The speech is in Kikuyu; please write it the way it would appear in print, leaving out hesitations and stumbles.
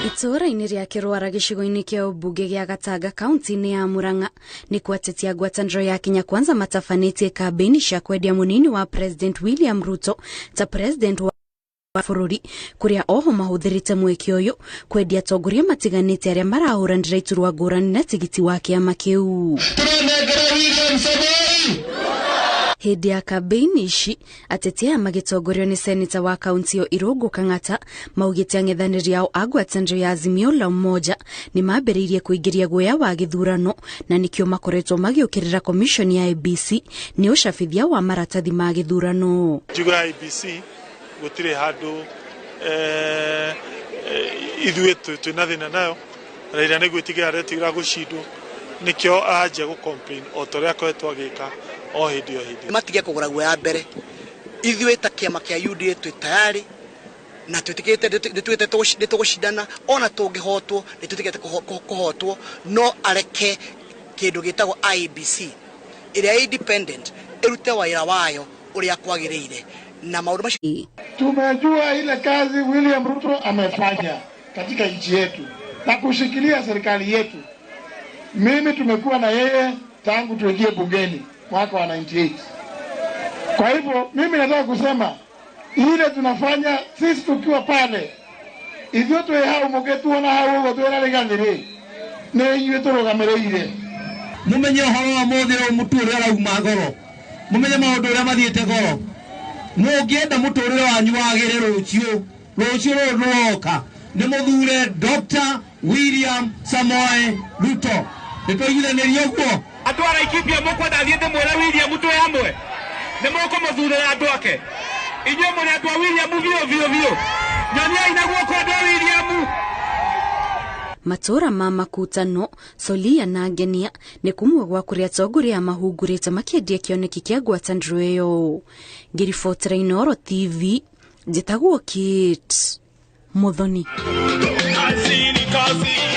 Itũũra-inĩ rĩa Kĩrwara gĩcigo-inĩ kĩa ũmbunge gĩa Gatanga kaunti-inĩ ya Murang'a nĩ kwatetia ngwatanĩro ya Kenya Kwanza matabanĩtie kambĩini cia kwendia mũnini wa President William Ruto ta President wa bũrũri, kũrĩa oho mahũthĩrĩte mweke ũyũ kwendia atongoria matiganĩte arĩa marahũranĩra iturwa ngũrani na tigiti wa kĩama kĩu. Tũranengera William Samoei. Hĩndĩ ya kambĩini ici, ateti aya magĩtongorio nĩ seneta wa kaunti ĩyo Irũngũ Kang'ata maugĩte ang'ethanĩri ao a ngwatanĩro ya Azimio la Umoja nĩ mambĩrĩirie kũingĩria guoya wa gĩthurano na nĩkĩo makoretwo magĩũkĩrĩra komishoni ya IEBC nĩ ũcabithia wa maratathi ma gĩthurano. Njuga ya IEBC gũtirĩ handũ ithuĩ twĩna thĩna nayo. Raila nĩ gwĩtigĩra aretigĩra gũcindwo, nĩkĩo aranjia gũ complain o ta ũrĩa akoretwo agĩka o hĩndĩ o hĩndĩ. Matige kũgũra guoya mbere. Ithuĩ ta kĩama kĩa UDA twĩ tayari na twĩtĩkĩte nĩtwĩte nĩtũgũcindana, ona tũngĩhotwo nĩtwĩtĩkĩte kũhotwo, no areke kĩndũ gĩtagwo IEBC ĩrĩa independent ĩrute wĩra wayo ũrĩa kwagĩrĩire na maũndũ macio. Tumejua ile kazi William Ruto amefanya katika nchi yetu na kushikilia serikali yetu. Mimi tumekuwa na yeye tangu tuingie bungeni mwaka wa 98. Kwa hivyo mimi nataka kusema ile tunafanya sisi tukiwa pale, ithuĩ twĩ hau mũgĩtuona hau ũguo twĩna Rigathĩ nĩ inyuĩ tũrũgamĩrĩire. Mumenye ũhoro wa mũthĩ ũyũ mũtu ũrĩa ũrauma goro, mumenye maũndũ ũrĩa mathiĩte goro. Mũngĩenda mũtũrĩre wanyu wagĩre rũciũ, rũciũ rũrũ rũroka, nĩ mũthure Dr. William Samoei Ruto. Nĩtwaiguithanĩria ũguo? Andũ a Laikipia mũkwenda thiĩ ndĩmwĩre William twĩ hamwe, nĩ mũkũmũthurĩra andũ ake. Inyuĩ mũrĩ andũ a William biũ biũ biũ, nyoniai na guoko andũ a William. Matũũra ma Makutano, Solia na Ngenia nĩ kumwe gwa kũrĩa atongoria mahungurĩte makĩendia kĩoneki kĩa ngwatanĩro ĩyo. Ngĩribotera Inooro TV, njĩtagwo Kate Muthoni. Kazi ni kazi.